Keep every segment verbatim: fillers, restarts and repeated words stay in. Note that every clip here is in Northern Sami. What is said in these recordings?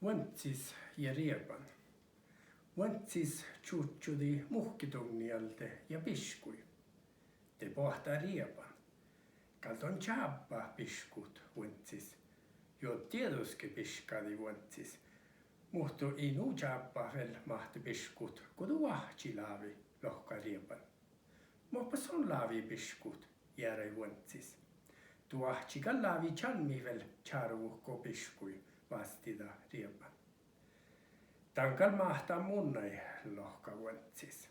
Vuondsis ja rieban. Vuondsis čužžodii muhkkiduvnni alde ja biškui. De boahtá rieban: Gal don čábbát biškut, vuondsis. Juo dieđusge, biškádii vuondsis. Muhto ii nu čábbát vel máhte biškut go du áhčči lávi, lohká rieban. Mohpat son lávii biškut? jearai vuondsis. Du áhčči gal lávii čalmmit vel čárvut go biškui, vástida rieban. Dan gal máhtán munnje, lohká vuondsis.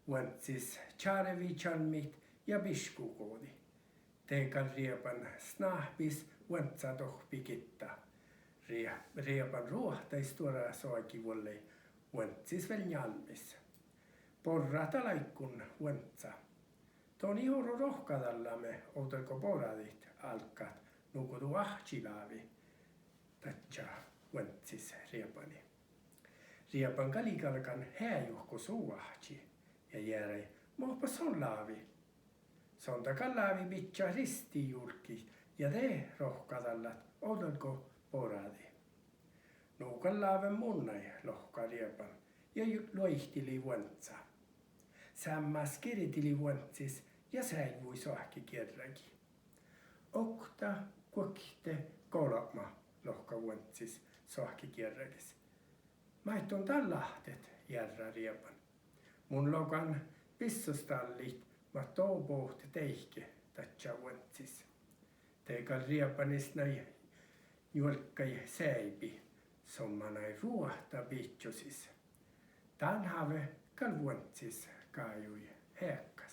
Vuondsis čárvii čalmmit ja biškugođii. De gal rieban snáhpis vuondsa dohppi gitta. Rie-, rieban ruohtai stuorra soagi vuollái, vuondsis vel njálmmis. Borrat dal áiggun, vuondsa. Don ii orru rohkadallame ovdal go boradit álggát, nugo du áhčči lávi, dadjá vuondsis riebanii. Rieban gal ii galgan heajut go su áhčči ja jearai: Mohpat son lávii? Son dat gal lávii bidjat risti julggiid ja de rohkadallat ovdal go boradii. Nu gal láven munnje, lohká rieban ja ju-, luoitilii vuondsa. Seammás girdilii vuondsis ja seaivvui soahkegierragis. Okta, guokte, golbma, lohká vuondsis soahkegierragis. Maid don dál láhttet? jearrá rieban. Mun logan bissostalliid mat do bohte deike, dadjá vuondsis. De gal riebanis nai njuolggai seaibi, son manai ruohta bidjosis. Dan háve gal vuondsis gájui heakka.